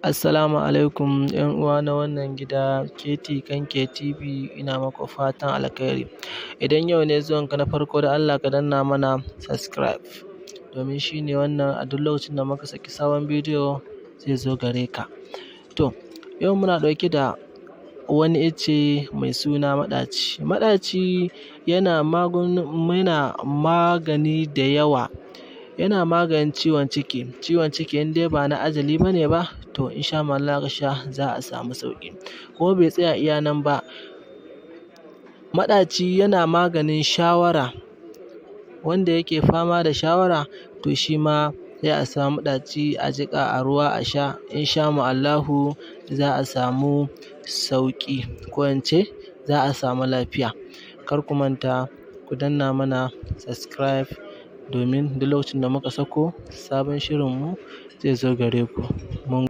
Assalamu alaikum 'yan uwa na wannan gida KT Kanke TV, ina maku fatan alkhairi. Idan yau ne zuwanka na farko, da Allah ka danna mana subscribe, domin shi ne wannan a duk lokacin da muka saki sabon bidiyo zai zo gare ka. To, yau muna ɗauke da wani icce mai suna maɗaci. Maɗaci yana magani da yawa, yana maganin ciwon ciki. Ciwon ciki in dai ba na ajali ba ne ba, to in sha Allah ka sha za a samu sauƙi. Kuma bai tsaya iya nan ba, maɗaci yana maganin shawara, wanda yake fama da shawara, to shi ma sai a samu maɗaci a jiƙa a ruwa a sha, in sha Allahu za a samu sauƙi, ko in ce za a samu lafiya. Kar ku manta ku danna mana subscribe, domin duk lokacin da muka sako sabon shirinmu zai zo gare ku. Mun